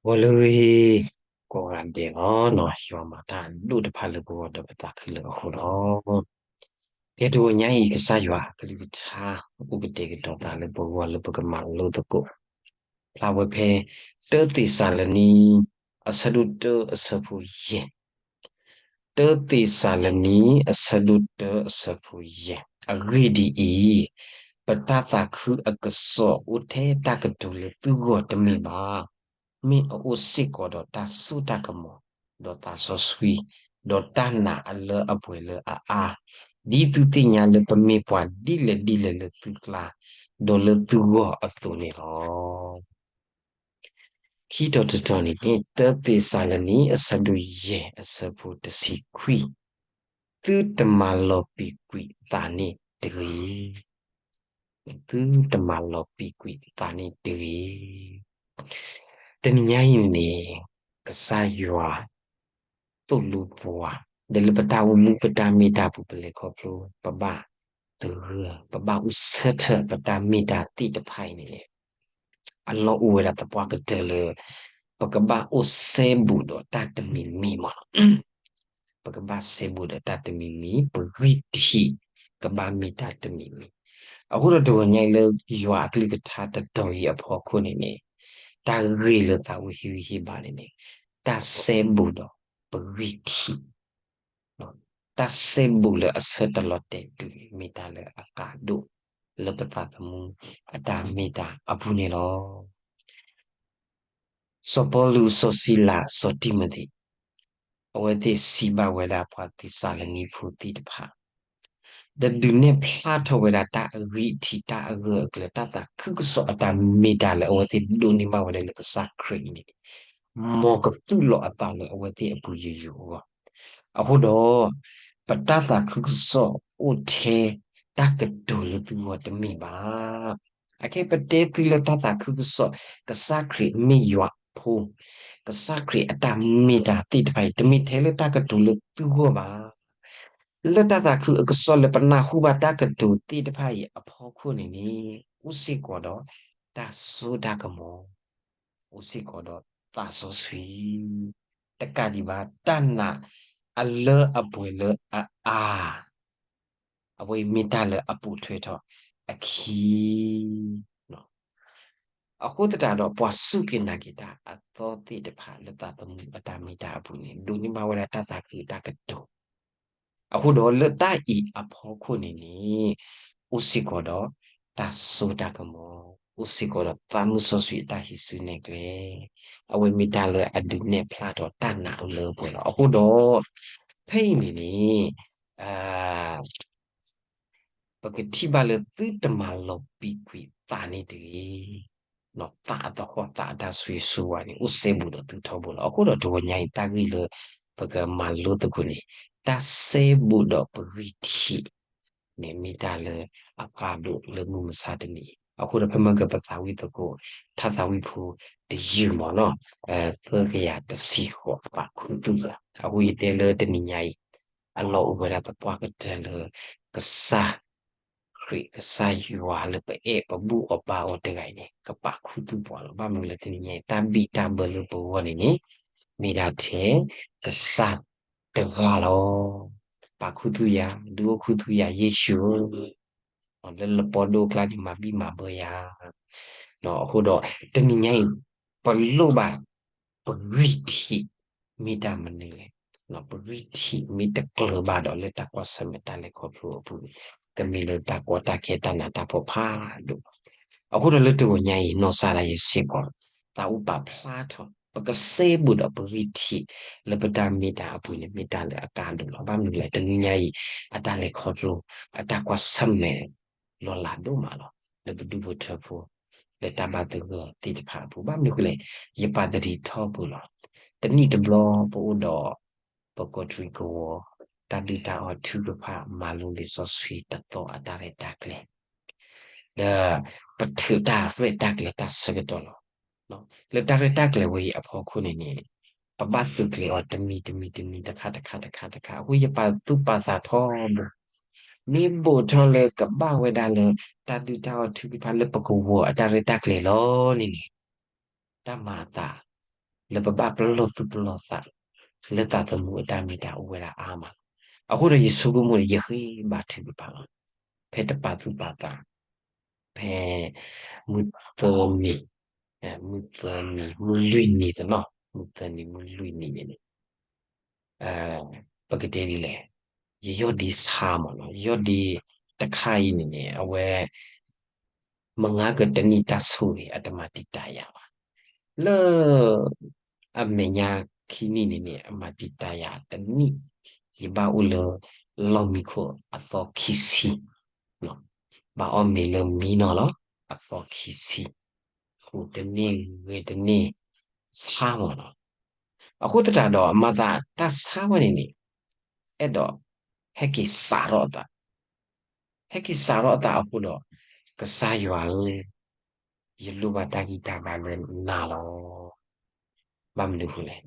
ဂီၤလၢအဂ့ၤ ကိးဂၤဒဲးလီၤ. ယွၤမၤတၢ်အဒိၣ်တဖၣ်လၢပဂီၢ်ဒီးပသးခုလၢအဃိလီၤ. ကဲ တဂီၤညါအံၤ ကစၢ်ယွၤအကလုၢ်ကထါ အိၣ်ကတဲာ်ကတီၤသးလၢပဂီၢ်လၢပကမၤလိသကိး ဖျါဝဲဖဲ တၢသ့းစၤလနံ အဆၢဒိၣ်တၢ အဆၢဖိယဲၢ် တၢသ့းစၤလနံ အဆၢဒိၣ်တၢ အဆၢဖိယဲၢ်. အဂ့ၢ်ဒ်အံၤ, ပတၢ်သးခုအကစီၣ်အိၣ်ထဲတၢ်ကတိၤလၢသုဂီၢ်တမ့ၢ်ဘၣ်. မ့ၢ်အအိၣ်စ့ၢ်ကီးဒီးတၢ်စိတၢ်ကမီၤ, ဒီးသးစီဆှံ, ဒီးတၢ်နာ်အလၢအပှဲၤလၢအအါ, ဒ်သုသ့ၣ်ညါလၢပမ့ၢ်ပှၤဒ်လဲၣ်ဒ်လဲၣ်လၢသုကျါ, ဒီးလၢသုဂီၢ်အသိးန့ၣ်လီၤ. ခံတီၤတတီၤန့ၣ်န့ၣ် တၢသ့းစၤလနံ အဆၢဒိၣ်ယဲၢ် အဆၢဖိတဆံခွံ, သုတမၤလီၤပံာ်ကွံာ်သးန့ၣ်တဂ့ၤ. သုတမၤလီၤပံာ်ကွံာ်သးန့ၣ်တဂ့ၤ. တနံၤညါအံၤန့ၣ် ကစၢ်ယွၤ သိၣ်လိပှၤ, ဒီးလၢပတၢ်အိၣ်မူပတၢ်မ့ၢ်တၢ်ပူၤ ပလဲၤခီဖျိ ပဘၣ်သဂၢၢ်, ပဘၣ်အိၣ်ဆၢထၢၣ်ပတၢ်မ့ၢ်တၢ်သ့ၣ်တဖၣ်အံၤန့ၣ် အလီၢ်အိၣ်ဝဲဒၣ်သပှၢ်ကတၢၢ်လၢ ပကဘၣ်အိၣ်စဲဘူးဒီးတၢ်တမံၤမံၤမးလီၤ. ပကဘၣ်စဲဘူးဒီးတၢ်တမံၤမံၤ, ပဂံၢ်ထံးကဘၣ်မ့ၢ်တၢ်တမံၤမံၤ. အဃိဒီးတဂီၤညါအံၤလၢယွၤအကလုၢ်ကထါတတီၤအံၤအဖီခိၣ်န့ၣ်န့ၣ်, တၢ်ဂ့ၢ်လၢသးဝံၣ်ဟ့ၣ်ဂံၢ်ဟ့ၣ်ဘါန့ၣ်န့ၣ်, တၢ်စဲဘူးဒီးပဂံၢ်ထံး တၢ်စဲဘူးလၢအဆၢတလီၤတဲာ်တုၤန့ၣ် မ့ၢ်တၢ်လၢအကါဒိၣ် လၢပသးသမူအတၢ်မ့ၢ်တၢ်အပူၤန့ၣ်လီၤ. စီၤပီလူး စီၤစံလၤ စီၤတံၤမသ့း အဝဲသ့ၣ်စံးဘၣ်ဝဲဒၣ်ပှၤသ့းစၤလနံဖိသ့ၣ်တဖၣ် ဒီးဒုးနဲၣ်ဖျါထီၣ်ဝဲဒၣ်တၢ်အဂံၢ်အထံး တၢ်အဂၢၢ်အကျၢၤ တၢ်သးခုကစီၣ်အတၢ်မ့ၢ်တၢ်လၢအဝဲသ့ၣ်ဒိးန့ၢ်ဘၣ်ဝဲဒၣ်လၢကစၢ်ခရံာ်အံၤန့ၣ် မ်ကသူၣ်လီၤအသးလၢအဝဲသ့ၣ်အပူၤယိာ်ယိာ်အဂီၢ်. အဃိဒီး ပတၢ်သးခုကစီၣ်အိၣ်ထဲ တၢ်ကတိၤလၢသုဂီၢ်တမ့ၢ်ဘၣ်. အခဲအံၤပတဲသုလၢတၢ်သးခုကစီၣ် ကစၢ်ခရံာ်မ့ၢ်ယွၤအဖိ, ကစၢ်ခရံာ်အတၢ်မ့ၢ်တၢ်သ့ၣ်တဖၣ်အံၤ တမ့ၢ်ထဲလၢတၢ်ကတိၤလၢသုဂီၢ်ဘၣ်. လၢတၢ်သးခုအကစီၣ်လၢပနၢ်ဟူဘၣ်တၢ်ကတိၤသ့ၣ်တဖၣ်အံၤအဖီခိၣ်န့ၣ်န့ၣ် အိၣ်စ့ၢ်ကီးဒီးတၢ်စိတၢ်ကမီၤ, အိၣ်စ့ၢ်ကီးဒီးသးစီဆှံ, တကးဒံးဘၣ် တၢ်နာ်အလၢအပှဲၤလၢအအါ အဝဲအံၤမ့ၢ်တၢ်လၢအပိာ်ထွဲထီၣ်အခံ အဃိသတးဒီး ပှၤစူၢ်က့ၤနာ်က့ၤတၢ်အသီသ့ၣ်တဖၣ်လၢသးသမူအတၢ်မ့ၢ်တၢ်အပူၤန့ၣ် ဒိးန့ၢ်ဘၣ်ဝဲဒၣ်တၢ်သးခုတၢ်ကတိၤ. အဃိဒီးလၢတၢ်အံၤအဖီခိၣ်န့ၣ်န့ၣ် အိၣ်စ့ၢ်ကီးဒီးတၢ်စိတၢ်ကမီၤ, အိၣ်စ့ၢ်ကီးဒီးသးမုၢ်စီဆှံအတၢ်ဟံးစုနဲၣ်ကျဲ, အဝဲမ့ၢ်တၢ်လၢအဒုးနဲၣ်ဖျါထီၣ်တၢ်နာ်အလၢအပှဲၤလီၤ. အဃိဒီး ဖဲအံၤန့ၣ်န့ၣ် ပကထံၣ်ဘၣ်လၢသုတမၤလီၤပံာ်ကွံာ်သးန့ၣ်တဂ့ၤ. သးအသဟီၣ်သးအတၢ်ဆိၣ်ဂ့ၤဆိၣ်ဝါန့ၣ် အိၣ်စဲဘူးဒီးသုထီဘိလီၤ. အဃိဒီးတဂီၤညါအံၤတၢ်ဂ့ၢ်လၢ ပကမၤလိသကိးန့ၣ် တၢ်စဲဘူးဒီးပဂံၢ်ထံး န့ၣ်မ့ၢ်တၢ်လၢအကါဒိၣ်လၢမုၢ်မဆါတနံၤအံၤ. အဃိဒီးဖဲမ့ၢ်ကပသးဝံၣ်သကိး ထါသးဝံၣ်ဖိတယုၢ်မးနီၤ, သၢကယၤတဆံဃိး ပာ်ခူသူၣ်လီၤ. အဃိယတဲလၢတနံၤညါအံၤ အလီၢ်အိၣ်ဝဲဒၣ်သပှၢ်ကတၢၢ်လၢ ကစၢ်ခရံာ် ကစၢ်ယွၤလၢပအဲၣ်ပဘူၣ်အီၤဘါအီၤတဂၤအံၤန့ၣ် ကပာ်ခူသူၣ်ပှၤလီၤ. ဘၣ်မနုၤလဲၣ် တနံၤညါအံၤ တၢ်ဘံၣ်တၢ်ဘၢလၢပဂီၢ်န့ၣ်န့ၣ် မ့ၢ်ဒၣ်ထဲကစၢ်တဂၤလီၤ. ပာ်ခူသူၣ်ယၤ, ဒုးအိၣ်ခူသူၣ်ယၤ ယ့ၣ်ၡူးဧၢ, လၢလပီဒိၣ်အကျါန့ၣ် မၤဘံၣ်မၤဘၢယၤ. အဃိဒီး တနံၤညါအံၤ ပလိၣ်ဘၣ်ပဂံၢ်ထံး မ့ၢ်တၢ်မနုၤလဲၣ်. ပဂံၢ်ထံးမ့ၢ်တကျၢၤဘၣ်ဒီး လၢတၢ်ကွၢ်ဆၢၣ်မဲာ်တၢ်လဲၤခီဖျိအပူၤန့ၣ် ကမ့ၢ်လၢတၢ်ကီတၢ်ခဲတၢ်နးတၢ်ဖှီၣ်ဖးဒိၣ်. အဃိဒီးလၢတဂီၤညါအံၤ နီၢ်စၢ်ဒၣ်ယဲစ့ၢ်ကီး သးအိၣ်ပာ်ဖျါထီၣ် ပကစဲဘူးဒီးပဂံၢ်ထံး လၢပတၢ်မ့ၢ်တၢ်အပူၤန့ၣ် မ့ၢ်တၢ်လၢအကါဒိၣ်လီၤ. ဘၣ်မနုၤလဲၣ် တနံၤညါအံၤ အတၢ်လဲၤခီဖျိ အတၢ်ကွၢ်ဆၢၣ်မဲာ် လီၤလးဒိၣ်မးလီၤ. လၢပဒူၣ်ဖိထၢဖိ လၢတၢ်ဘၣ်သဂၢၢ်သ့ၣ်တဖၣ်အပူၤ ဘၣ်မနုၤအဃိလဲၣ်, ယပာ်သဒံးထီဘိလီၤ. တနံၣ်တဘျီပအိၣ်ဒီး ပကီၢ်ထံကဝီၤ တၢ်ဒုၣ်တၢ်အီၣ်ထုကဖၣ် မၤလိလံာ်စီဆှံတသီအတၢ်ရဲၣ်တၢ်ကျဲၤ ဒီး ပထုးတၢ်ရဲၣ်တၢ်ကျဲၤတၢ်ဆၢကတီၢ်လီၤ. လၢတၢ်ရဲၣ်တၢ်ကျဲၤဝဲအံၤအဖီခိၣ်န့ၣ်န့ၣ် ပဘၣ်သုးကျဲၤအီၤတမံၤတမံၤတမံၤ တခါတခါတခါတခါ အဃိယပာ်သူၣ်ပာ်သးထီဘိ မ့ၢ်ဘူးထီၣ်လၢကဘၣ်ဝဲဒၣ်လၢ တၢ်ဒုၣ်တၢ်အီၣ်ထုကဖၣ်လၢပကဝီၤအတၢ်ရဲၣ်တၢ်ကျဲၤလီၤန့ၣ်န့ၣ် တၢ်မၤအသး လၢပဘၣ်ပလီၢ်သူၣ်ပလီၢ်သး လၢသးသမူအတၢ်မ့ၢ်တၢ်အိၣ်ဝဲဒၣ်အါမးလီၤ. အဃိဒီးယဆိကမိၣ်န့ၣ် ယဃ့ဘါထုကဖၣ်လီၤ. ဖဲတပာ်သူၣ်ပာ်သး ဖဲမုၢ်သၢနံၤ, မုၢ်သၢနံၤ, မုၢ်လွံၢ်နံၤသနီၤ, မုၢ်သၢနံၤ မုၢ်လွံၢ်နံၤန့ၣ်န့ၣ် ပကတဲဒ်လဲၣ်, ယယီၢ်ဒ့ဆါမးနီၤ, ယယီၢ်ဒ့တခါအံၤန့ၣ်န့ၣ် အဝဲ မငါကတနံၣ်တၢ်ဆိၣ်ဂ့ၤ အတမၤတံာ်တာ်ယၤဘၣ်. လၢ အမဲာ်ညါခံနံၣ်န့ၣ်န့ၣ် အမၤတံာ်တာ်ယၤတနံၣ်, ယဘၣ်အိၣ်လၢ လီၢ်မံခိၣ်အသီခံဆံ, ဘၣ်အီၣ်မ့ၤလၢမံနီၤလီၤ, အသီခံဆံ, ဃိးတန့ၢ်ဂ့ၤတန့ၢ် ဆါမးနီၤ. အဃိသတးဒီး မၤသးတၢ်ဆါဝဲန့ၣ်န့ၣ် အဲၣ်ဒိး ဟဲက့ၤစးထီၣ်အသး, ဟဲက့ၤစးထီၣ်အသးအဃိဒီး ကစၢ်ယွၤဧၢ, ယလိၣ်ဘၣ်တၢ်ဂံၢ်တၢ်ဘါလၢနၤလီၤ. ဘၣ်မနုၤအဃိလဲၣ်,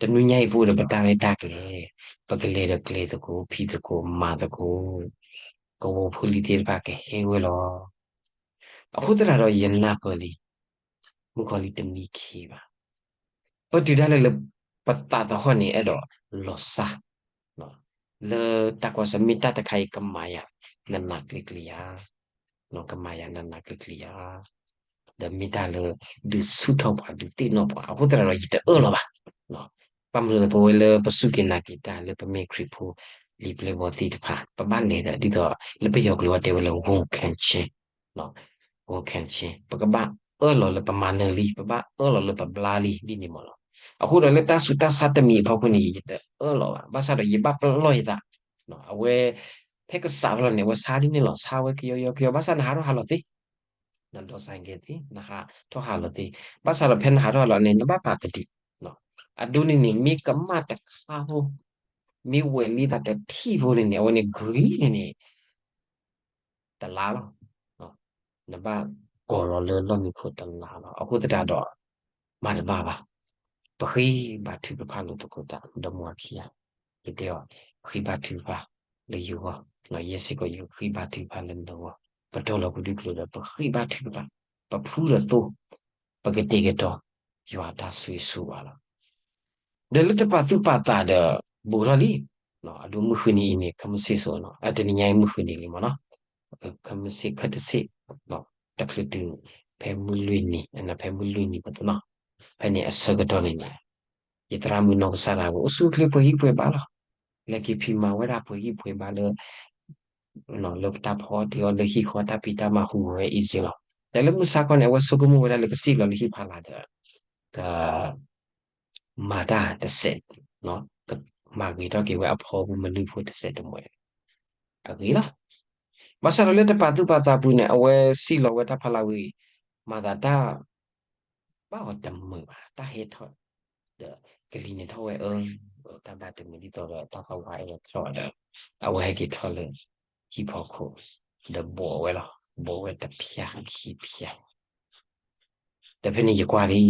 တနွံညါအံၤပအိၣ်ဒီးပတၢ်ရဲၣ်တၢ်ကျဲၤ, ပကလဲၤဒီးကျဲၤသကိး ဖံးသကိး မၤသကိး, ကဝီၤဖိလံၤသ့ၣ်တဖၣ်ကဟဲဝဲလီၤ. အဃိသတးဒီးယနၢ်ပၢၢ်လံ, မုၣ်ကီၤလံၢ်တမံခ့ဘၣ်. ပတုၤဒၣ်လဲာ်လၢ ပသးသဟီၣ်န့ၣ်အဲၣ်ဒိးလီၤစၢ်, လၢတၢ်ကွၢ်ဆၢ မ့ၢ်တၢ်တခါအံၤကမၤယၤ နးနးကျံၤကျံၤဧါ, ကမၤယၤနးနးကျံၤကျံၤဧါ, ဒီးမ့ၢ်တၢ်လၢ ဒုးဆူၣ်ထီၣ်ပှၤ ဒုးသ့ၣ်နီၣ်ပှၤ အဃိသတးဒီးယတအၢၣ်လီၤဘၣ်. ဘၣ်မနုၤလဲၣ် ပဝဲလၢပစူၢ်က့ၤနာ်က့ၤတၢ်လၢပမ့ၢ်ခရံာ်ဖိ လံာ်ပျဲၢ်ဘီသ့ၣ်တဖၣ် ပဘၣ်လဲၤဒီး ဒ်သိးလၢပယီၤကျိာ်အီၤတဲဝဲလၢ ဝူခံဆ့ ဝူခံဆ့ ပကဘၣ်အၢၣ်လီၤလၢပမၤနၢၤလံ, ပဘၣ်အၢၣ်လီၤလၢပဘျါလံ ဒ်န့ၣ်မးလီၤ. အဃိဒီးလၢတၢ်ဆူးတၢ်ဆါတမံၤအဖီခိၣ်န့ၣ် ယတအၢၣ်လီၤဘၣ်, ဘၣ်ဆၣ်ဒီးယဘၣ်ပလီၢ်ယသး, အဝဲ ဖဲကစးထီၣ်လီၤန့ၣ် အဝဲဆါဒ်န့ၣ်လီၤ, ဆါဝဲကယီကယီကယီ ဘၣ်ဆၣ်နဟးထီၣ်ဟးလီၤသ့, နဒီးစၢ်ကဲသ့, နဟးထီၣ်ဟးလီၤသ့, ဘၣ်ဆၣ်ဒီးဖဲနဟးထီၣ်ဟးလီၤန့ၣ် နဘၣ်ပာ်သဒံး, အဒိန့ၣ်န့ၣ် မ့ၢ်ကမၣ်တခါဖိ, မ့ၢ်ဝဲလံသးတထံၣ်ဖိန့ၣ်န့ၣ် အဝဲန့ၣ် green န့ၣ်န့ၣ် တလါလီၤ. နဘၣ်ကီၤလီၤလၢလီၢ်မံခိၣ်တလါလီၤ. အဃိသတးဒီး မၤတဘၣ်ဘၣ်, ပဃ့ဘါထုကဖၣ်လိာ်သကိးသး ဒီးမိၢ်အခံဂၤ, ယတဲအီၤ, ဃ့ဘါထုကဖၣ်လၢယဂီၢ်, ယဲစ့ၢ်ကီးယဃ့ဘါထုကဖၣ်လၢနဂီၢ်, ပတီၢ်လီၤပဒုၣ်ကျိၤဒီး ပဃ့ဘါထုကဖၣ်, ပဖုဒီးသိ ပကတဲာ်ကတီၤ ယွၤအတၢ်ဆိၣ်ဂ့ၤဆိၣ်ဝါလီၤ. ဒီးလၢတပာ်သူၣ်ပာ်သးဒီး ဘူးထီၣ်လံ, အဒိမုၢ်ဃုနံၤအံၤန့ၣ် ခဲမုၢ်ဆ့ၣ်စိ, တနံၤညါအံၤမုၢ်ဃုနံၤလံမ့ၢ်နီၤ, ခဲမုၢ်ဆ့ၣ် ခဲတဆ့ၣ် တချုးတုၤ ဖဲမုၢ်လွံၢ်နံၤ, ဖဲမုၢ်လွံၢ်နံၤပသနီၤ, ဖဲန့ၣ်အဆၢကတီၢ်န့ၣ်န့ၣ် ယသရၣ်မုၣ်နီၢ်ကစၢ်ဒၣ်ဝဲ အိၣ်ဆူၣ်အိၣ်ချ့ပှဲၤဂံၢ်ပှဲၤဘါလီၤ. လဲၤက့ၤဖံးမၤဝဲဒၣ်ပှဲၤဂံၢ်ပှဲၤဘါလၢ လၢပတၢ်ဖီအီၣ်တ့ၢ်အီၣ်လၢဟံၣ်ဃီ တၢ်ဖံးတၢ်မၤဟူးဝဲ easy လီၤ. ဒီးလၢမုၢ်ဆါခီန့ၣ် အဝဲဆိကမိၣ်ဝဲဒၣ်လၢကစံၣ်လီၤလၢဟံၣ်ဖီလာ်ဒီး က မၤတၢ်တစဲး, ကမၤဂ့ၤထီၣ်က့ၤဝဲအဖီဖိမနုၤဖိတစဲးတမှဲး အဂ့ၤလီၤ. ဘၣ်ဆၣ်ဒီးလၢတပာ်သူၣ်ပာ်သးပူၤန့ၣ် အဝဲစံၣ်လီၤဝဲတၢ်ဖီလာ်ဝံၤ မၤသးတၢ် ဘၣ်အီၤတမုာ်ဘၣ်, တၢ်ဟဲထီၣ်ဒီး ကလံၤန့ၣ်ထီၣ်ဝဲအၢ, တၢ်ဘၣ်တမုာ်ဒ်သိးဒီးတၢ်သဝါအဲၣ်ဒိးထီၣ်ဒီး အဝဲဟဲက့ၤထီၣ်လၢဟံၣ်ဖီခိၣ် ဒီးဘိးဝဲလီၤ. ဘိးဝဲတဖျၢၣ်ခံဖျၢၣ် ဒီးဖဲန့ၣ်ယကွၢ်လံ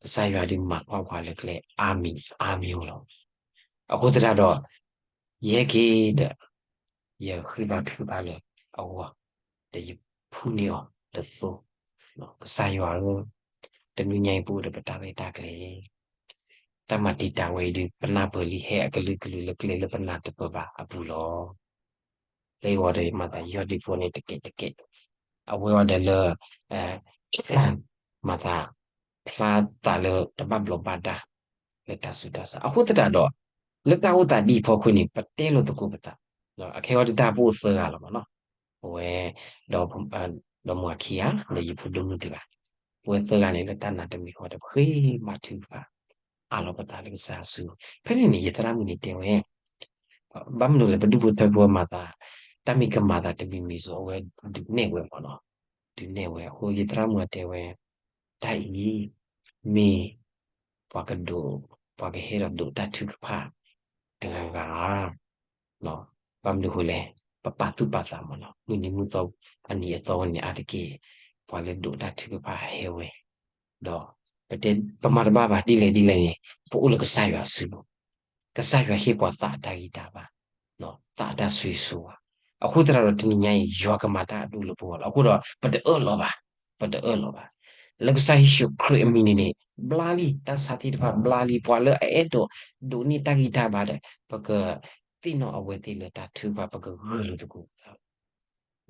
ကစၢ်ယွၤဒုးမၤကွၢ်ပှၤလၢကျဲအါမံၤအါမံၤလီၤ. အဃိသတးဒီး ယဟဲက့ၤဒီး ယဃ့ဘါထုကဖၣ်လၢအဂီၢ် ဒီးယဖှူန့ၢ်အီၤလၢသိ, ကစၢ်ယွၤဧၢ, တနွံညါအံၤပအိၣ်ဒီးပတၢ်ရဲၣ်တၢ်ကျဲၤ တၢ်မၤတံာ်တာ်ဝဲအံၤဒုး ပနၢ်ပၢၢ်လံ ဟဲအကလုာ်ကလုာ်လၢကျဲလၢပနၢ်တပၢၢ်ဘၣ်အပူၤလီၤ. လၢအံၤဝံၤဒီး မၤသးယီၢ်ဒ့ဖိန့ၣ်တကဲးတကဲး, အဝဲအံၤဒီးလၢ မၤသးဖျါသးလၢတဘၣ်ဘျီးဘၣ်ဒါ လၢတၢ်ဆူးတၢ်ဆါ အဃိသတးဒီး လၢတၢ်အိၣ်သးဒ်အံၤအဖီခိၣ်န့ၣ် ပတဲလိာ်သကိးပသး, အခဲအံၤဒုးတၢ်ပအိၣ်သၢဂၤလီၤမးနီၤ, အဝဲ ဒီးမိၢ်အခံဂၤ ဒီးယဖိဒိၣ်မုၣ်တဂၤ, ပဝဲသၢဂၤန့ၣ် လၢတၢ်နာ်တမံၤဃီဒီး ပဃ့ဘါထုကဖၣ် အးလီၤပသးလၢကစၢ်အစုပူၤ, ဖဲန့ၣ်န့ၣ် ယသရၣ်မုၣ်န့ၣ်တဲဝဲ ဘၣ်မနုၤလဲၣ် ပဒူၣ်ဖိထၢဖိမၤသး, တၢ်မ့ၢ်ကမၤသးတမံၤမံၤစ့ၢ် အဝဲဒုးနဲၣ်ဝဲမးနီၤ, ဒုးနဲၣ်ဝဲအဃိ ယသရၣ်မုၣ်အတဲဝဲ, တၢ်အံၤ မ့ၢ် ပှၤကဒိး, ပှၤကဟဲဒီးဒိးတၢ်ထုကဖၣ် တဂၤဂၤဧါ, ဘၣ်မနုၤအဃိလဲၣ်, ပပာ်သူၣ်ပာ်သးမးနီၤ, မုၢ်နံၤမုၢ်သီအနံၤအသီန့ၣ် အါတက့ၢ် ပှၤလၢဒိးတၢ်ထုကဖၣ်ဟဲဝဲ, ဒီး ပတဲ ပမၤတဘၣ်ဘၣ် ဒ်လဲၣ်ဒ်လဲၣ်န့ၣ် ပအိၣ်လၢကစၢ်ယွၤစုပူၤ, ကစၢ်ယွၤဟ့ၣ်ပှၤသးအတၢ်ဂံၢ်တၢ်ဘါ, သးအတၢ်ဆိၣ်ဂ့ၤဆိၣ်ဝါ, အဃိသတးဒီးတနံၤညါအံၤ ယွၤကမၤတၢ်အဒိၣ်လၢပဂီၢ်လီၤ. အဃိဒီး ပတအၢၣ်လီၤဘၣ်, ပတအၢၣ်လီၤဘၣ်. လၢကစၢ်ယ့ၣ်ၡူးခရံာ်အမံၤန့ၣ်န့ၣ် ဘျါလံ တၢ်ဆါသ့ၣ်တဖၣ်ဘျါလံ ပှၤလၢအအဲၣ်ဒိးဒိးန့ၢ်တၢ်ဂံၢ်တၢ်ဘါဒီး ပကသ့ၣ်နီၣ်အဝဲသ့ၣ်လၢတၢ်ထုကဖၣ် ပကဂၢၢ်လိာ်သကိးသး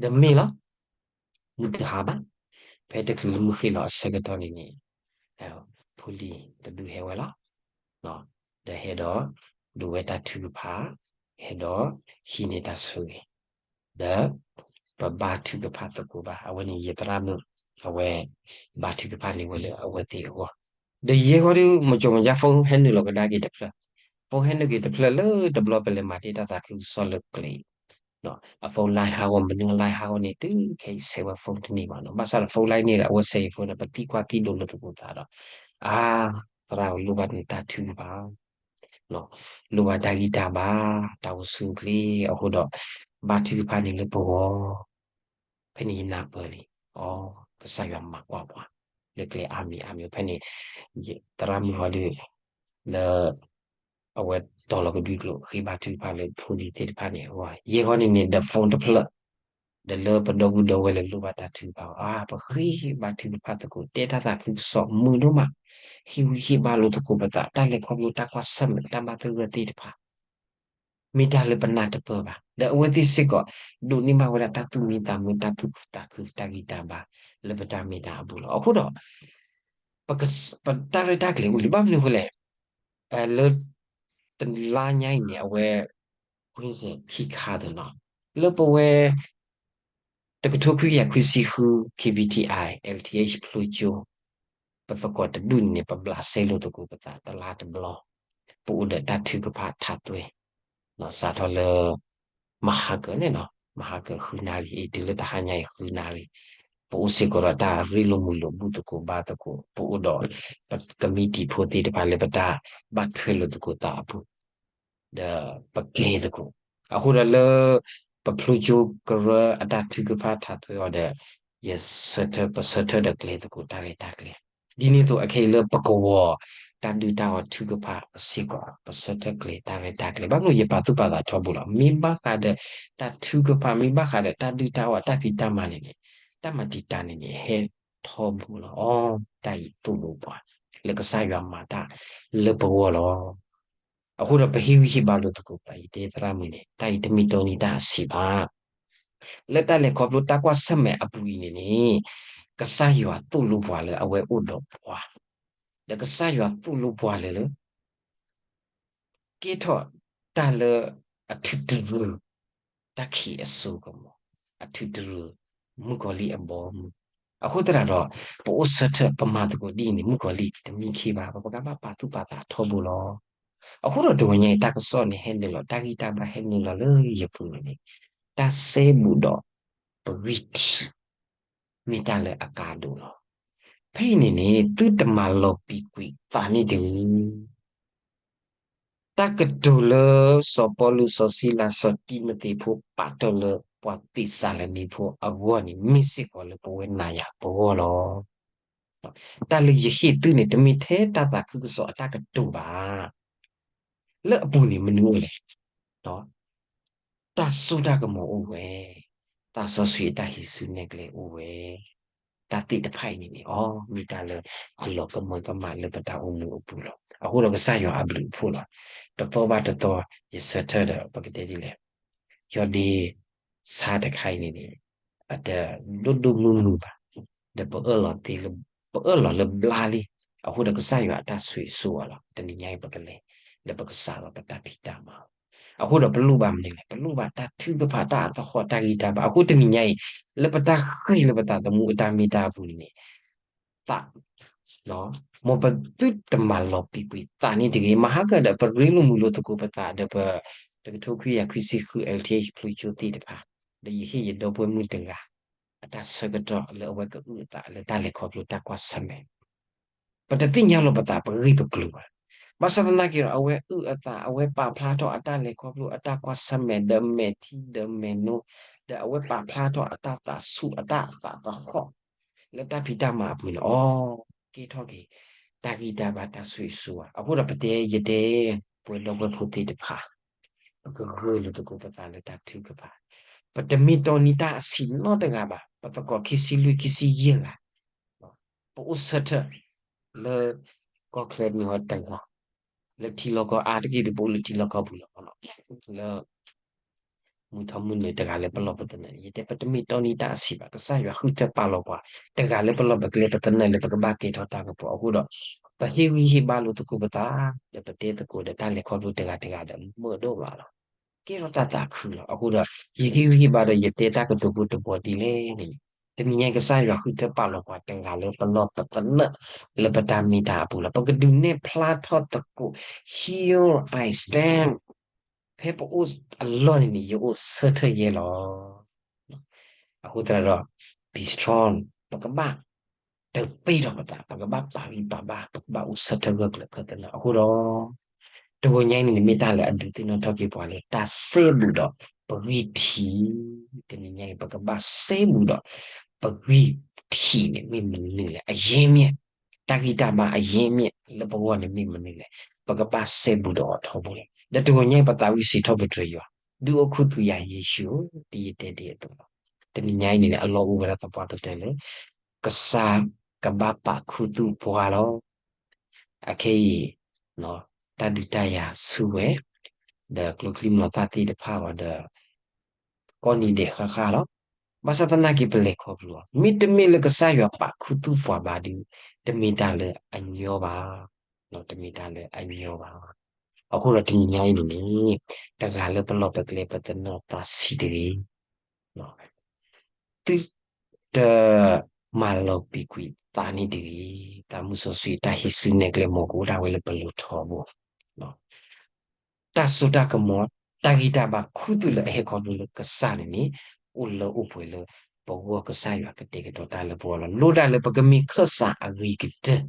ဒီးမ့ၢ်လီၤ. မုၢ်တဟါဘၣ်, ဖဲတချုးလၢမုၢ်ဃ့ၢ်လီၤအဆၢကတီၢ်န့ၣ်န့ၣ် ဖိလံၤတဒူၣ်ဟဲဝဲလီၤ. ဒီးဟဲဒီး ဒိးဝဲတၢ်ထုကဖၣ်, ဟဲဒီးဟံးန့ၢ်တၢ်ဆိၣ်ဂ့ၤ, ဒီးပဘါထုကဖၣ်သကိးဘၣ်. အဝဲန့ၣ်ယသရၣ်မုၣ် အဝဲဘါထုကဖၣ်န့ၢ်ဝဲလၢအဝဲသ့ၣ်အဂီၢ်, ဒီးယဲၢ်ဂီၢ်ဒုး မုၢ်ကၠိမုၢ်ကၠၢ် phone ဟဲနုာ်လီၤကဒါက့ၤတဖျၢၣ်, phone ဟဲနုာ်က့ၤတဖျၢၣ်လၢတဘျီပလဲၤမၤတ့ၢ်တၢ်သးခုကစီၣ်လၢကျဲ အ phone line ဟးဂီၤ မနုၤ line ဟးဂီၤန့ၣ် တုၤခဲအံၤဆဲးဝဲ phone တန့ၢ်ဘၣ်နီၤ. ဘၣ်ဆၣ်ဒီး phone line န့ၣ်ဒီး အဝဲဆဲးအံၤ phone ဒီး ပသံကွၢ်သံဒိးလိာ်သကိးသးဒီး အါ သရၣ်ဧၢ လိၣ်ဘၣ်နတၢ်ထုကဖၣ် လိၣ်ဘၣ်တၢ်ဂံၢ်တၢ်ဘါ တၢ်အိၣ်ဆူၣ်အိၣ်ချ့အဃိဒီး ဘါထုကဖၣ်န့ၣ်လၢပဂီၢ် ဖဲန့ၣ်ယနၢ်ပၢၢ်လံ, အိ ကစၢ်ယွၤမၤကွၢ်ပှၤ လၢကျဲအါမံၤအါမံၤ ဖဲန့ၣ် သရၣ်မုၣ်ဟီဒုး လၢ အဝဲတီၤလီၤကဒွံကျိာ် ဃ့ဘါထုကဖၣ်လၢဖိလံၤသ့ၣ်တဖၣ်န့ၣ် အဂီၢ် ယဲၢ်ဂီၢ်န့ၣ်န့ၣ် ဒီး phone တဖျၢၣ် ဒီးလၢပဒီပုၢ်ဒီဝဲၢ်လၢလိၣ်ဘၣ်တၢ်ထုကဖၣ် အါ ပဃ့ဘါထုကဖၣ်သကိး တဲတၢ်သးခုကစီၣ်မုာ်ဒိၣ်မး, ဟ့ၣ်ဂံၢ်ဟ့ၣ်ဘါလိာ်သကိးပသး တၢ်လဲၤခီဖျိတၢ်ကွၢ်ဆၢၣ်မဲာ် တၢ်ဘၣ်သဂၢၢ်သ့ၣ်တဖၣ် မ့ၢ်တၢ်လၢပနၢ်တပၢၢ်ဘၣ် ဒီးအဝဲသ့ၣ်စ့ၢ်ကီး ဒိးန့ၢ်ဘၣ်ဝဲဒၣ်တၢ်သူၣ်မံသးမုာ် တၢ်သူၣ်ခုသးခု တၢ်ဂံၢ်တၢ်ဘါ လၢပတၢ်မ့ၢ်တၢ်အပူၤလီၤ. အဃိဒီး ပတၢ်ရဲၣ်တၢ်ကျဲၤအိၣ်လံ ဘၣ်မနုၤအဃိလဲၣ်, လၢ တလါညါအံၤန့ၣ် အဝဲ ကွင်းစဉ်ခံခါသ့ၣ်နီၤ လၢပဝဲ တကထိခွံကယၤခွံဆံဃု KVTI LTH ဖျိကၠိ ပသကိးတဒူၣ်န့ၣ်န့ၣ် ပဘျးစဲလိာ်သကိးပသးတလါတဘျီ, ပအိၣ်ဒီးတၢ်ထုကဖၣ်ထးသွဲ စးထီၣ်လၢ မဟါကၢန့ၣ်နီၤ မဟါကၢဃုနၣ်ရံၣ် အံၤတုၤလၢတဟါညါအံၤဃုနၣ်ရံၣ်, ပအိၣ်စ့ၢ်ကီးဒီးတၢ်ရ့လိာ်မုာ်လိာ်ဘူၣ်သကိးဘါသကိး ပအိၣ်ဒီး ပကမံးတံာ်ဖိသ့ၣ်တဖၣ်လၢပတၢ်ဘၣ်ထွဲလိာ်သကိးသးအပူၤ ဒီးပကျဲၤသကိး, အဃိဒီးလၢ ပဖျိကၠိကရၢအတၢ်ထုကဖၣ်ထးသွဲအီၤဒီး ယဆၢထၢၣ် ပဆၢထၢၣ်ဒီးကျဲၤသကိးတၢ်ရဲၣ်တၢ်ကျဲၤ, ဒ်န့ၣ်အသိးအခဲအံၤလၢပကဝီၤ တၢ်ဒုၣ်တၢ်အီၣ်ထုကဖၣ်စ့ၢ်ကီး ပဆၢထၢၣ်ကျဲၤတၢ်ရဲၣ်တၢ်ကျဲၤ ဘၣ်မနုၤယပာ်သူၣ်ပာ်သးထီဘိလီၤ. မ့ၢ်ဘၣ်ဃးဒီးတၢ်ထုကဖၣ် မ့ၢ်ဘၣ်ဃးဒီးတၢ်ဒုၣ်တၢ်အီၣ်တၢ်ဖံးတၢ်မၤန့ၣ်န့ၣ် တၢ်မၤတံာ်တာ်န့ၣ်န့ၣ် ဟဲထီဘိလီၤ. အီ တၢ်အံၤသိၣ်လိပှၤ လၢကစၢ်ယွၤမၤတၢ်လၢပဂီၢ်လီၤ. အဃိဒီးပဟ့ၣ်ဂံၢ်ဟ့ၣ်ဘါလိာ်သကိးပသး ယတဲသရၣ်မုၣ်န့ၣ် တၢ်အံၤတမ့ၢ်တီနံၤတၢ်အဆံးဘၣ်. လၢတၢ်လဲၤခီဖျိတၢ်ကွၢ်ဆၢၣ်မဲာ်အပူၤအံၤန့ၣ်န့ၣ် ကစၢ်ယွၤသိၣ်လိပှၤလၢအဝဲအိၣ်ဒီးပှၤ, ဒီးကစၢ်ယွၤသိၣ်လိပှၤလၢလၢ ကဲထီၣ်တၢ်လၢအထုးတရူး တၢ်ခံးအစိကမီၤ, အထုးတရူး မုၣ်ကီၤလံၢ်အဘီအမုၢ်, အဃိသတးဒီး ပအိၣ်ဆၢထၢၣ် ပမၤသကိးဒ်အံၤန့ၣ် မုၣ်ကီၤလံၢ်တမံခ့ဘၣ်, ပကဘၣ်ပာ်သူၣ်ပာ်သးထီဘိလီၤ. အဃိဒီးတဂီၤညါအံၤ တၢ်ကစီၣ်န့ၣ်ဟဲနုာ်လီၤ တၢ်ဂံၢ်တၢ်ဘါဟဲနုာ်လီၤလၢယပူၤန့ၣ်န့ၣ် တၢ်စဲဘူးဒီးပဂံၢ်ထံး မ့ၢ်တၢ်လၢအကါဒိၣ်လီၤ. ဖဲအံၤန့ၣ်န့ၣ် သုတမၤလီၤပံာ်ကွံာ်သးန့ၣ်တဂ့ၤ. တၢ်ကတိၤလၢစီၤပီလူး စီၤစံလၤ စီၤတံၤမသ့းဖိ ပာ်တ့ၢ်လၢပှၤသ့းစၤလနံဖိအဂီၢ်န့ၣ် မ့ၢ်စ့ၢ်ကီးလၢပဝဲနၤယၤပဂီၢ်လီၤ. တၢ်လၢယဟ့ၣ်သုန့ၣ် တမ့ၢ်ထဲတၢ်သးခုကစီၣ်အတၢ်ကတိၤဘၣ်. လၢအပူၤန့ၣ်မနုၤအိၣ်လဲၣ်. တၢ်စိတၢ်ကမီၤအိၣ်ဝဲ, သးစီဆှံအတၢ်ဟံးစုနဲၣ်ကျဲအိၣ်ဝဲ, တၢ်သ့ၣ်တဖၣ်အံၤန့ၣ်န့ၣ် အီ မ့ၢ်တၢ်လၢအလီၤကမၢကမၣ်လၢပတၢ်အိၣ်မူအပူၤလီၤ. အဃိဒီးကစၢ်ယွၤအဘျုးအဖှိၣ်လီၤ. တသီဘၣ်တသီ ယဆၢထၢၣ်ဒီး ပကတဲဒ်လဲၣ်, ယီၢ်ဒ့ ဆါတခါအံၤန့ၣ်န့ၣ် အတဒိၣ်ဒိၣ်မုၢ်မုၢ်ဘၣ်, ဒီးပအၢၣ်လီၤသ့လၢ ပအၢၣ်လီၤလၢဘျါလံ. အဃိဒီးကစၢ်ယွၤအတၢ်ဆိၣ်ဂ့ၤဆိၣ်ဝါလီၤ. တနံၤညါအံၤပကလဲၤ ဒီးပကစးလီၤပတၢ်ဖံးတၢ်မၤ, အဃိဒီးပလိၣ်ဘၣ်မနုၤလဲၣ်, ပလိၣ်ဘၣ်တၢ်ထုကဖၣ် တၢ်အသဟီၣ် တၢ်ဂံၢ်တၢ်ဘါ, အဃိတနံၤညါအံၤ လၢပတၢ်ဃ့ၢ်လၢပသးသမူအတၢ်မ့ၢ်တၢ်အပူၤန့ၣ်န့ၣ် သး မ်ပသုတမၤလီၤပံာ်ကွံာ်သးန့ၣ်တဂ့ၤ. မဟါကၢဒီး ပရ့လိာ်မုာ်လိာ်သကိးပသးဒီးပ တကထိခွံကယၤခွံဆံဃု LTH ဖျိကၠိသ့ၣ်တဖၣ်, ဒီးယဟ့ၣ်ယဒီပုၢ်ဝဲၢ်မုၣ်တဂၤ အတၢ်ဆၢကတီၢ်လၢအဝဲကအုၣ်အသးလၢတၢ်လဲၤခီဖျိတၢ်ကွၢ်ဆၢၣ်မဲာ်, ပတသ့ၣ်ညါလီၤပသးပဂ့ၢ်ပကျိၤဘၣ်. ဘၣ်ဆၣ်သနာ်က့ဒီး အဝဲအုၣ်အသး အဝဲပာ်ဖျါထီၣ်အတၢ်လဲၤခီဖျိအတၢ်ကွၢ်ဆၢၣ်မဲာ် ဒီးမဲာ်ထံဒီးမဲာ်နိ ဒီးအဝဲပာ်ဖျါထီၣ်အတၢ်သးဆူၣ်အတၢ်သးသဟီၣ် လၢတၢ်ဖံးတၢ်မၤအပူၤန့ၣ် အီ ကဲထီၣ်က့ၤ တၢ်ဂံၢ်တၢ်ဘါတၢ်ဆိၣ်ဂ့ၤဆိၣ်ဝါ. အဃိဒီးပတဲယတဲ ပဝဲဒီပုၢ်ဝဲၢ်ဖိသ့ၣ်တဖၣ် ပကဂၢၢ်လိာ်သကိးပသးလၢတၢ်ထုကဖၣ်, ပတမ့ၢ်တီနံၤတၢ်အဆံးနီတဂၤဘၣ်, ပသကိးခံဆံလွံၢ် ခံဆံယဲၢ်ဂၤ ပအိၣ်ဆၢထၢၣ်လၢ ကီၢ်ချၢမ့ၢ်ဝဲတဂၤ လၢထံလီၢ်ကီၢ်အါတက့ၢ်ဒီး ပအိၣ်လၢထံလီၢ်ကီၢ်ပူၤလီၤ. လၢ မုၢ်ထီၣ်မုၢ်နုာ်တဂၤလၢပလီၢ်ပသနၢၣ်န့ၣ် ယတဲပတမ့ၢ်တီနံၤတၢ်အဆံးဘၣ်. ကစၢ်ယွၤဃုထၢပာ်လီၤပှၤ တဂၤလၢပလီၢ်ပကျဲပသနၢၣ်လၢပကဘၣ်ကဲထီၣ်တၢ်ကပီၤအဃိဒီး ပဟ့ၣ်ဂံၢ်ဟ့ၣ်ဘါလိာ်သကိးပသး ဒီးပတဲသကိးဒီးတၢ်လဲၤခီဖျိတဂၤတဂၤဒီး မုာ်ဒိၣ်မးလီၤ. ကဲထီၣ်တၢ်သးခုလီၤ. အဃိဒီး ယဟ့ၣ်ဂံၢ်ဟ့ၣ်ဘါဒီးယတဲတၢ်ကတိၤဖိတဘီဒ်လဲၣ်န့ၣ် တနံၤညါကစၢ်ယွၤဃုထၢပာ်လီၤပှၤတဂၤလၢပလီၢ်ပသနၢၣ် လၢပတၢ်မ့ၢ်တၢ်အပူၤလီၤ. ပကဒုးနဲၣ်ဖျါထီၣ်သကိး Here I stand ဖဲပအိၣ်အလီၢ်န့ၣ်န့ၣ် ယအိၣ်ဆၢထၢၣ်ယဲလီၤ. အဃိသတးဒီး be strong ပကဘၣ်တပ့ၢ်ထီၣ်ပသး ပကဘၣ်ပာ်ဂံၢ်ပာ်ဘါ ပကဘၣ်အိၣ်ဆၢထၢၣ်ဂၢၢ်ကျၢၤခၢၣ်သနၢၣ်အဃိဒီး တဂီၤညါအံၤန့ၣ်န့ၣ် မ့ၢ်တၢ်လၢအဒုးသ့ၣ်နီၣ်ထီၣ်က့ၤပှၤလၢ တၢ်စဲဘူးဒီးပဂံၢ်ထံး, တနံၤညါအံၤ ပကဘၣ်စဲဘူးဒီး ပဂံၢ်ထံးန့ၣ် မ့ၢ်မနုၤလဲၣ်, အရင်းမြစ်, တၢ်ဂံၢ်တၢ်ဘါအရင်းမြစ်လၢပဂီၢ်န့ၣ်မ့ၢ်မနုၤလဲၣ်, ပကဘၣ်စဲဘူးဒီးအီၤထီဘိလီၤ. ဒီးတဂီၤညါအံၤ ပသးဝံၣ်စံးထီၣ်ပတြၢၤယွၤ, ဒုးအိၣ်ခူသူၣ်ယၤယ့ၣ်ၡူးဧၢ, ဒ်ယတဲတ့ၢ်အသိးလီၤ. တနံၤညါအံၤန့ၣ် အလီၢ်အိၣ်ဝဲဒၣ်သပှၢ်ကတၢၢ်လၢ ကစၢ်ကဘၣ်ပာ်ခူသူၣ်ပှၤလီၤ. အခဲအံၤ တၢ်ဒုးတၢ်ယၤဆူဝဲ, ဒီးကျိချံမျိာ်သၣ်သ့ၣ်တဖၣ်အီၤဒီး ကိးနံၤဒဲးဃၣ်ဃၣ်လီၤ. ဘၣ်ဆၣ်သနာ်က့ ပလဲၤခီဖျိအီၤ, မ့တမ့ၢ်လၢကစၢ်ယွၤပာ်ခူသူၣ်ပှၤဘၣ်ဒီး တမ့ၢ်တၢ်လၢအညီဘၣ်, တမ့ၢ်တၢ်လၢအညီဘၣ်. အဃိဒီးတနံၤညါအံၤန့ၣ်န့ၣ် တဂၤလၢပလီၢ်ပကျဲပသနၢၣ်သးဆံးတဂ့ၤ သုတမၤလီၤပံာ်ကွံာ်သးန့ၣ်တဂ့ၤ. သးမုၢ်စီဆှံအတၢ်ဟံးစုနဲၣ်ကျဲ မ်ကအိၣ်ဒၣ်ဝဲလၢပလိၤထီဘိ, တၢ်စိတၢ်ကမီၤ, တၢ်ဂံၢ်တၢ်ဘါခူသူၣ်လၢအဟဲခီဖျိလၢကစၢ်န့ၣ်န့ၣ် အိၣ်လၢအိၣ်ပှဲၤလၢပဂီၢ်, ကစၢ်ယွၤကတဲာ်ကတီၤတၢ်လၢပဂီၢ်လီၤ. လိၣ်ဒၣ်လၢပကမ့ၢ်ခၢၣ်စးအဂ့ၤကတၢၢ်,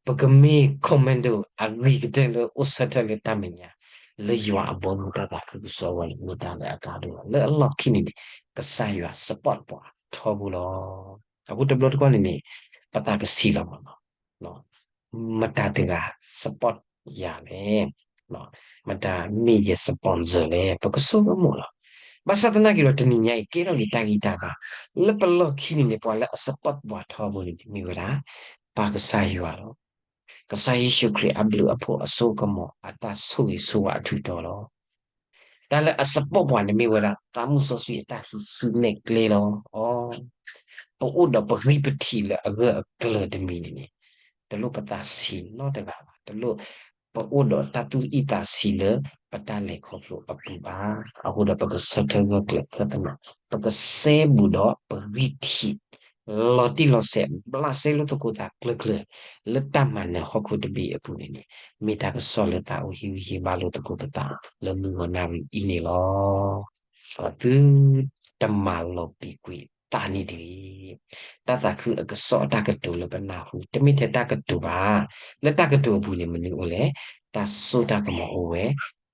ပကမ့ၢ် commando အဂ့ၤကတၢၢ်လၢအိၣ်ဆၢထၢၣ်လၢတၢ်မဲာ်ညါ လၢယွၤအဘီအမုၢ်တၢ်သးခုကစီၣ်အဂီၢ်န့ၣ် မ့ၢ်တၢ်လၢအကါဒိၣ်လီၤ. လၢအလီၢ်ခံန့ၣ်န့ၣ် ကစၢ်ယွၤ support ပှၤထီဘိလီၤ. အဃိတဘျီတခီၣ်န့ၣ်န့ၣ် ပသးကဆံးလီၤမးလီၤ. မတၤတဂၤ support ယၤလဲၣ်, မတၤမ့ၢ်ယ sponsor လဲၣ်, ပကဆိကမိၣ်လီၤ. ဘၣ်ဆၣ်သနာ်က့ဒီး တနံၤညါအံၤ ကဲထီၣ်က့ၤတၢ်ဂံၢ်တၢ်ဘါ လၢပလီၢ်ခံန့ၣ်န့ၣ် ပှၤလၢအ support ပှၤထီဘိန့ၣ် မ့ၢ်ဝဲဒၣ် ပၢ်ကစၢ်ယွၤလီၤ. ကစၢ်ယ့ၣ်ၡူးခရံာ်အဘျုးအဖှိၣ်အစိကမီၤ အတၢ်ဆိၣ်ဂ့ၤဆိၣ်ဝါအထူးတီၤလီၤ. တၢ်လၢအ support ပှၤန့ၣ်မ့ၢ်ဝဲဒၣ် သးမုၢ်စီဆှံအတၢ်ဟံးစုနဲၣ်ကျဲလီၤ. ပအိၣ်ဒီးပဂံၢ်ပထံးလၢအဂၢၢ်အကျၢၤတမံၤန့ၣ်န့ၣ် တလိၣ်ပသးဆံးနီတဂၤဘၣ်, တလိၣ် ပအိၣ်ဒီးတၢ်သူၣ်အုးသးဆံးလၢပတၢ်လဲၤခီဖျိအပူၤဘၣ်. အဃိဒီးပကဆၢထၢၣ်ဂၢၢ်ကျၢၤခၢၣ်သနၢၣ်, ပကစဲဘူးဒီးပဂံၢ်ထံး လီၤတံၢ်လီၤဆဲး ဘျးစဲလိာ်သကိးသးကျၢၤကျၢၤ လၢတၢ်မၤနၢၤဟီၣ်ခိၣ်တဘ့ၣ်အပူၤန့ၣ်န့ၣ် မ့ၢ်တၢ်ကစီၣ်လၢသးအိၣ်ဟ့ၣ်ဂံၢ်ဟ့ၣ်ဘါလိာ်သကိးပသး လၢမုၢ်ဂီၤနၣ်ရံၣ်အံၤန့ၣ်လီၤ. သုတမၤလီၤပံာ်ကွံာ်သးန့ၣ်တဂ့ၤ. တၢ်သးခုအကစီၣ်အတၢ်ကတိၤလၢပနၢ်ဟူ တမ့ၢ်ထဲတၢ်ကတိၤဘၣ်. လၢတၢ်ကတိၤအပူၤန့ၣ် မနုၤအိၣ်လဲၣ်, တၢ်စိတၢ်ကမီၤအိၣ်ဝဲ,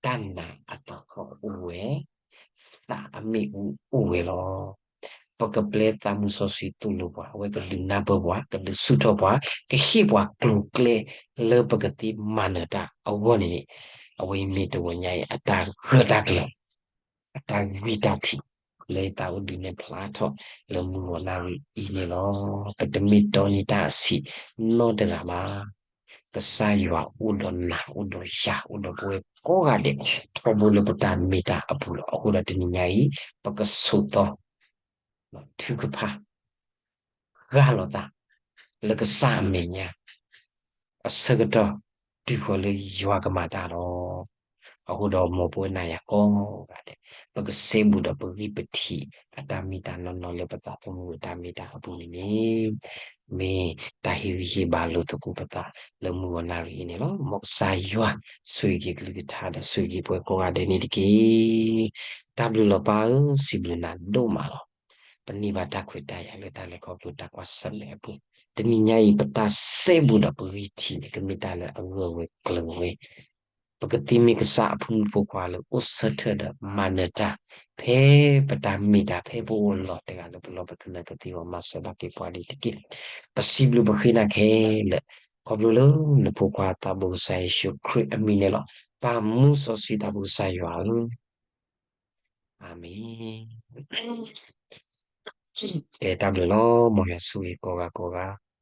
တၢ်နာ်အတၢ်ခီၣ်အိၣ်ဝဲ, သးအမ့ၣ်အူအိၣ်ဝဲလီၤ. ပကပျဲသးမုၢ်စီဆှံသိၣ်လိပှၤ, အဝဲကဒုးနၢ်ပၢၢ်ပှၤ, ကဒုးဆူၣ်ထီၣ်ပှၤ, ကဟ့ၣ်ပှၤကျိၤကျဲလၢပကသ့မၤနၢၤတၢ်အဂီၢ်န့ၣ်န့ၣ်, အဝဲအံၤမ့ၢ်တဂီၤညါအံၤ အတၢ်ဂၢၢ်တၢ်ကျၢၤ အတၢ်ဂံၢ်တၢ်ထံး လၢယသးအိၣ်ဒုးနဲၣ်ဖျါထီၣ်လၢမုၢ်ဂီၤနၣ်ရံၣ်အံၤန့ၣ်လီၤ. ပတမ့ၢ်တီန့ၢ်တၢ်အဆံးနီတဂၤဘၣ်. ကစၢ်ယွၤအိၣ်ဒီးနၤ အိၣ်ဒီးယၤ အိၣ်ဒီးပဝဲကိးဂၤဒဲး ထီဘိလၢပတၢ်မ့ၢ်တၢ်အပူၤလီၤ. အဃိဒီးတနံၤညါအံၤ ပကဆိးသီ ထုကဖၣ် ဃၢ်လီၤသး လၢကစၢ်အမဲာ်ညါ အဆၢကတီၢ် တုၤဃီၤလၢယွၤကမၤတၢ်လီၤ. အဃိဒီးမ်ပဝဲနၤယၤကိးဂၤဒဲး ပကစဲဘူးဒီးပဂံၢ်ပထံး အတၢ်မ့ၢ်တၢ်နီၢ်နီၢ်လၢပသးသမူအတၢ်မ့ၢ်တၢ်အပူၤန့ၣ်န့ၣ် မ့ၢ်တၢ်ဟ့ၣ်ဂံၢ်ဟ့ၣ်ဘါလိာ်သကိးပသးလၢမုၢ်ဂီၤနၣ်ရံၣ်အံၤန့ၣ်လီၤ. မ်ကစၢ်ယွၤ ဆိၣ်ဂ့ၤက့ၤကလုၢ်ကထါဒီးဆိၣ်ဂ့ၤက့ၤပဝဲကိးဂၤဒဲးန့ၣ်တက့ၢ်. တၢ်ဘျုးလီၤပၢ်ဧၢ, စံးဘျုးနၤဒိၣ်မးလီၤ. ပန့ၢ်ဘၣ်တၢ်ခွဲးတၢ်ယာ်လၢတၢ်လဲၤခီဖျိတၢ်ကွၢ်ဆၢၣ်မဲာ်အပူၤ, တနံၤညါအံၤ ပတၢ်စဲဘူးဒီးပဂံၢ်ထံးန့ၣ် ကမ့ၢ်တၢ်လၢအဂၢၢ်ဝဲကျၢၤဝဲ ပကသ့မ့ၢ်ကစၢ်အဖိမုၣ်ဖိခွါလၢအိၣ်ဆၢထၢၣ်ဒီးမၤနၢၤတၢ် ဖဲပတၢ်မ့ၢ်တၢ် ဖဲပအိၣ်အလီၢ်တဂၤလၢပလီၢ်ပသနၢၣ် ပသ့ၣ်နီၣ်မၤစၢၤဘၣ်က့ၤပှၤဒ်တက့ၢ်. ပစံးဘျုးပဃ့နၤခဲလၢာ် ခီဖျိလၢနဖိခွါသးဘိကစၢ်ယ့ၣ်ၡူးခရံာ်အမံၤန့ၣ်လီၤ. ပၢ်မူစီဆှံသးဘိကစၢ်ယွၤဧၢ, အၤမ့ၣ်. ကဲတၢ်ဘျုးလီၤ. မ်ယွၤဆိၣ်ဂ့ၤကိးဂၤကိးဂၤ